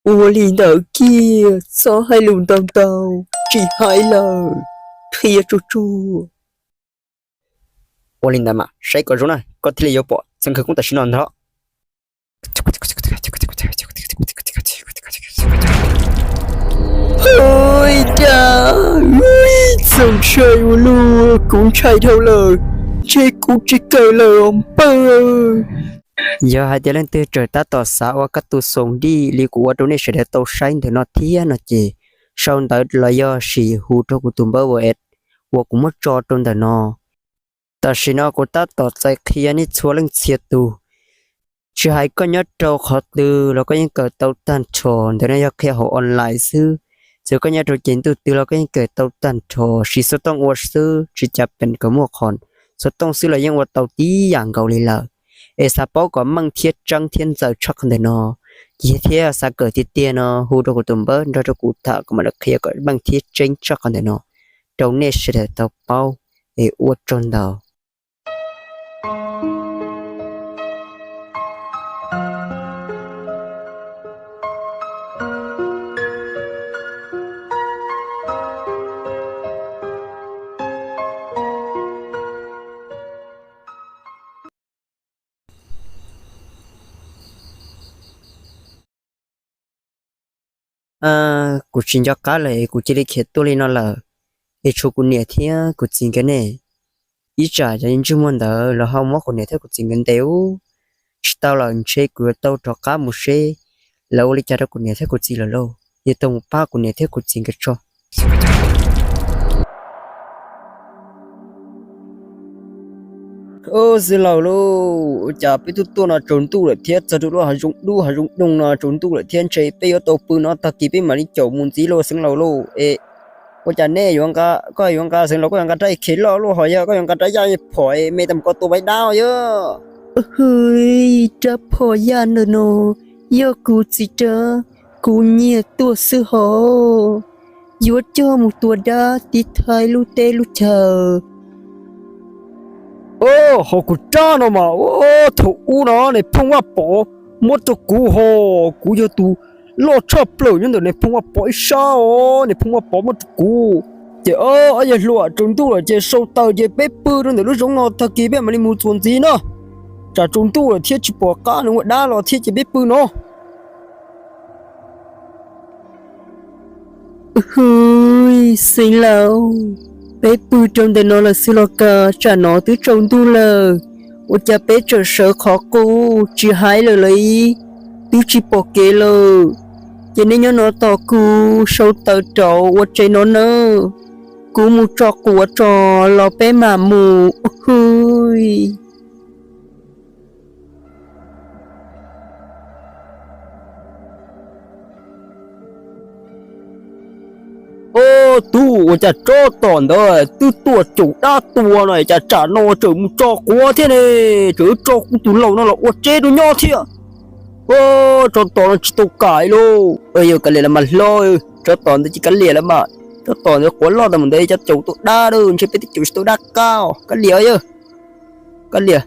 Ua li ntawd kiag, txhob hais lus ntau ntau, tsis hais lawm, qhia tsuag tsuag. Ua li ntawd mas saib koj zoo na, koj thiaj li yuav pom txheej khawv koob tam sim no ntag. Ua cas, txaus ntshai ua luaj, kuv ntshai dhau lawm, ntshe kuv tsis kawm lawm os npawg. Yog hais tias leej twg tseem tab tom xav ua kab tus xoom dij li kuv ua rau nej sawv daws tau saib ntawm no thiab no ces sau ntawv los yog sim hu rau kuv tus npawb WhatsApp uas kuv muab tso rau ntawm no. Tam sim no kuv tab tom txais qhia nej txhua leej txhia tus, tsis hais koj nyob rau qhov twg los koj yeej kawm tau tag nrho. Ntawm no yog qhia hauv online xwb, txawm koj nyob rau ces ntuj twg los koj yeej kawm tau tag nrho. Siv xov tooj ua xwb, tsis cas pes kom muaj qhov, xov tooj xwb los yeej ua tau tib yam nkaus li lawm. Es xav paub kom meej thiab tseeb thiab ntxaws tshaj qhov ntawm no, ces thiab xav kawm tiag tiag no hu rau kuv tus npawb nrog rau kuv tham kuv mam li qhia kom meej thiab tseeb tshaj qhov ntawm no rau nej sawv daws tau paub. Es ua tsaug ntau. Kuv tsis nco qab lawm es kuv cia li khiav tuaj li no lawm. Es tshuav kuv niam thiab kuv txiv nkawd ne. Ib tsam cov ntsej muag ntawd los ho muab kuv niam thiab kuv txiv nkawd ntes ub. Tsis tau lawm, ntshe kuv yuav tau rov qab mus seb lawv ua li cas rau kuv niam thiab kuv txiv lawm lauj. Yuav tau mus pab kuv niam thiab kuv txiv nkawd tso. Xeev laus lauj, ua cas peb tuaj tuaj no tsaus ntuj lawm thiab txog rau lub hav zoov dub hav zoov doog no tsaus ntuj lawm thiab, ntshe peb yuav tau pw no tag kis peb mam li caum mus ntxiv lauj xeev laus lauj. Es ua cas nej yuav nqa, koj yuav nqa xeev laus, koj yuav nqa rab khe loj lauj, ho yog koj yuav nqa rab yaj phom me tas mus koj tua paib dab yog? Hwj, rab phom yaj ntawm no yog kuv txiv rab, kuv nyiag tuaj xwb hos. Yuav coj mus tua dab tiv thaiv lub teb lub chaw. Ho kuv rab no mas thaum ub no niam phooj Vaj Pov muab rau kuv ho, kuv yog tus loj tshaj plaws nyob ntawm niam phooj Vaj Pov ib sab os, niam phooj Vaj Pov muab rau kuv. Ces ob yawg hluas, tsaus ntuj lawm ces sau taws ces peb pw rau ntawm lub zoov no tag kis peb mam li mus txuas ntxiv no. Tsam tsaus ntuj lawm thiab tsis pom qab nws ua dab los thiab ces peb pw no. Hwj, xeev laus, peb pw rau ntawm no lawm xwb los kawg, tsam no twb tsaus ntuj lawm, ua cas peb tseem sawv qhov qub tsis hais lawm los twb tsis pom kev lawm. Ces nej nyob no tos kuv sau taws rauv ua tsev no nawb, kuv mus tso quav tso los peb mam mus. Hwj. Ob tug, ua cas tsob tom ntawd twb tuaj caum dab tua no cas tsam no tseem mus tso quav thiab ne, tseem tso kuv tus laus no los ua tsev rau nyob thiab. Tsob tom no tsis tau kam lauj. Yog kav liam los mas hlob, tsob tom ntawd ces kav liam los mas, tsob tom ntawd quav loj tas mus ntawd cov caum tau dab, ntshe peb twb caum tsis tau dab qab, kav liam yog, kav liam.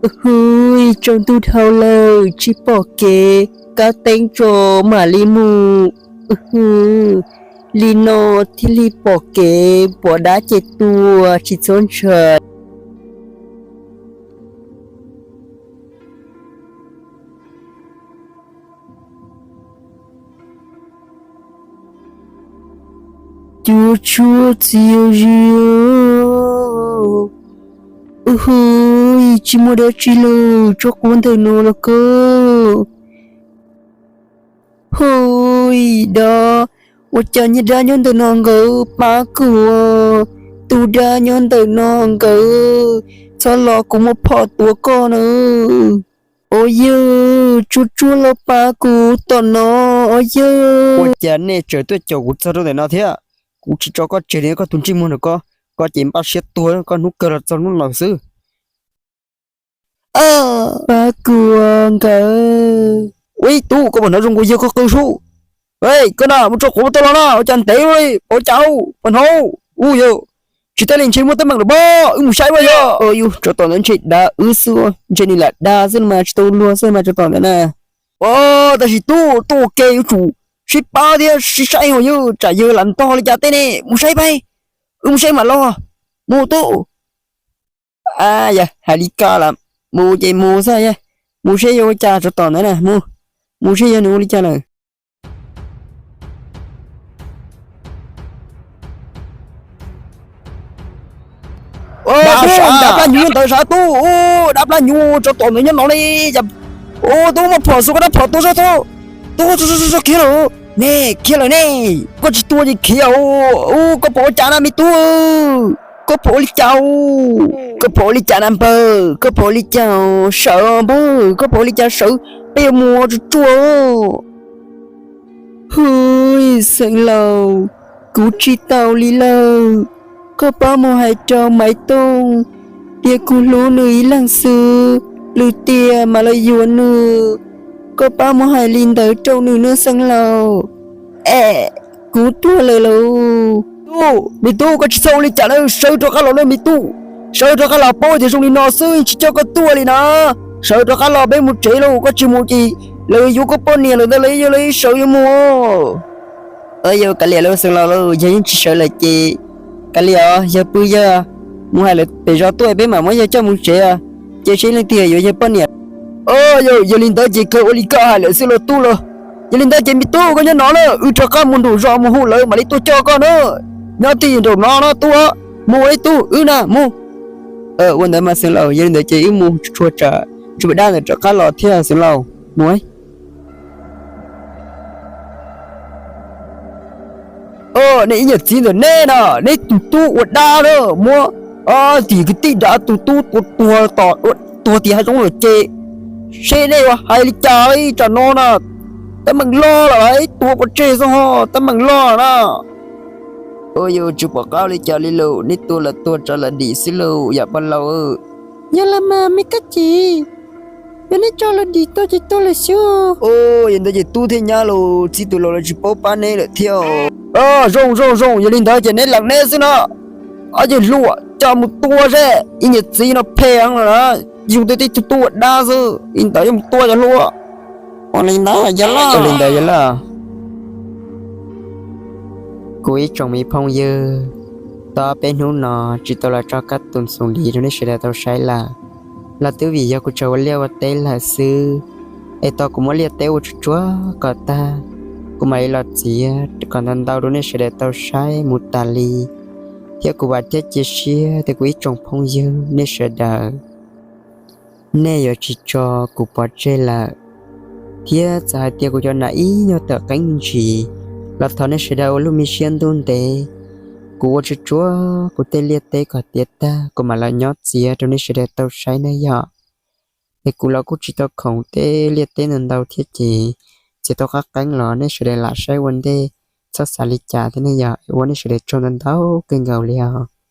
Hwj, tsaus ntuj dhau lawm tsis pom kev, kab teeb tso mam li mus. Hwj, li no thiaj li pom kev, pom dab ces tua tsis txhob ntshai. Cuab tshuab txias zias. Hwj, tsis muaj dab tsi lawm, tsob quav ntawm no los kawg. Hwj, dab, ua cas nyiag dab nyob ntawm no nkawd pab kuv, tus dab nyob ntawm no nkawd, txhob los kuv muab phom tuav koj na. Os yawg, tsuag tsuag los pab kuv tom no, os yawg. Ua cas nej tseem tuaj caum kuv txog rau ntawm no thiab? Kuv tsis tso koj tseg li, koj tus ntsej muag no, koj, koj ces npaj siab tuag koj hnub kawg los txog hnub laus xwb. Pab kuv nkawd. Ua ib tug koj puas hnov zoo nkaus yawg koj qw sub? Koj na, mus tso quav mus tau los na, ua cas ntev li, pov cas, pov hnov, u yawg. Tsis tas li ntshe muaj teeb meem lawm pob, wb mus saib pob. Yog, yus tsov tom ntawd ntshe dav wb xwb, ntshe nws lam dav xwb mas tsis tau luag xwb mas tsov tom ntawd na. Tab sis tub, tuaj ua ke yuav tsum sib pab thiab sib saib hos yog tsam yawg lam ntog li cas tej ne. Mus saib pab, wb mus saib mam los. Mus tub. Yog hais li ko los mus ces mus xwb, mus seb yog ua cas tsov tom ntawd na, mus, mus seb yog nws ua li cas lawm. Dab plab nyuv ntawd sav tub, dab plab nyuv tsov tom ntawd nyob no li. Tub, muaj phom xwb koj dab phom tua zog tub. Tub, khiav lawm ne, khiav lawm ne. Koj tsis tua ces khiav. Koj pom ua cas na me tub? Koj pom ua li cas? Koj pom ua li cas na npawg? Koj pom ua li cas? Sawv npawg, koj pom ua li cas sawv? Peb yuav mus tsuag tsuag. Hwj, xeev laus, kuv tsis tau li lawm. Koj pab mus hais rau Maiv Tooj tias kuv hlub nws ib leeg xwb, lwm tiam mam los yuav nws. Koj pab mus hais li ntawd rau nws nawb xeev laus. Es kuv tuag lawm lauj. Tub, me tub, koj tsis txhob ua li cas na, sawv rov qab los na me tub. Sawv rov qab los, paub tias zoo li no xwb tsis coj koj tuaj li na. Sawv rov qab los peb mus tsev lauj, koj tsis mus ces lawv yuav koj poj niam lawm ntag, lawv yuav, lawv sawv yuav mus. Yog kav liam lauj xeev laus lauj, yog yeej tsis sawv lawm ces kav liam os, yog pw yawg, mus hais lawv pem zos tuaj peb mam muab yawg coj mus tsev, cia seb leej twg yuav yawg poj niam. Yog li ntawd ces kawg ua li koj hais lawm xwb lauj tub lauj. Yog li ntawd ces me tub, koj nyob no na, wb rov qab mus nraum zos mus hu lawv mam li tuaj coj koj na. Nyob tij nraum no no tub, mus ua ib tug wb na mus. Ua ntawd mas xeev laus, yog li ntawd ces wb mus tsuag tsuag tsam tsis pom dab ntawd rov qab los thiab xeev laus, mus. Nej ib niam txiv ntawm nej na, neb tus tub ua dab na, muab tim kwv tij dav tus tub tua tuag tom, tuag tim hav zoov lawm ces seb nej yuav hais li cas ib tsam no na. Teeb meem loj lawm, ib tua pov tseg xwb ho teeb meem loj na. Yus tsis pom qab li cas li lauj, neb tua los tua tso los dim xwb lauj yam pog laus. Yog los mas me kab cim, yog neb tso los dim tau ces tau lawm xwb. Yog ntawd ces tub thiab nyab los txij tus laus lawv tsis paub pab neb lawm thiab. Zoo zoo zoo, yog li ntawd ces neb lees neb xwb na. Ob yawg hluas, coj mus tua seb, ib niam txiv no phem heev lawm na, yus tej tub ua dab xwb, li ntawd yuav mus tua cov hluas. Ua li ntawd yog lawm. Ua li ntawd yog lawm. Kuv ib tsoom me phooj ywg, tau peb hnub no tsis tau los tso kab tus ntxoov li rau nej sawv daws tau saib lawm, los twb vim yog kuv tsaug ua liaj ua teb lawm xwb. Es tau kuv muab liaj teb ua tsuag tsuag kom tag, kuv mam li los txiav kom ntau ntau rau nej sawv daws tau saib mus tas li. Thiab kuv vam thiab cia siab tias kuv ib tsoom phooj ywg nej sawv daws, nej yuav tsis tso kuv pov tseg lawm. Thiab txawm hais tias kuv cov nam ib nyuag tawm qeeb me ntsis los thov nej sawv daws ua lub me siab ntuj ntev, kuv ua tsuag tsuag kuv tej liaj teb kom tiav tag kuv mam los nyob txiav rau nej sawv daws tau saib na yom. Es kuv los kuj tsis tau khoom tej liaj teb ntau ntau thiab ces txiav tau qab qeeb los nej sawv daws lam saib ua ntej, txhob xav li cas thiab ne yom. Ua nej sawv daws tsaug ntau ntau kawg nkaus li os.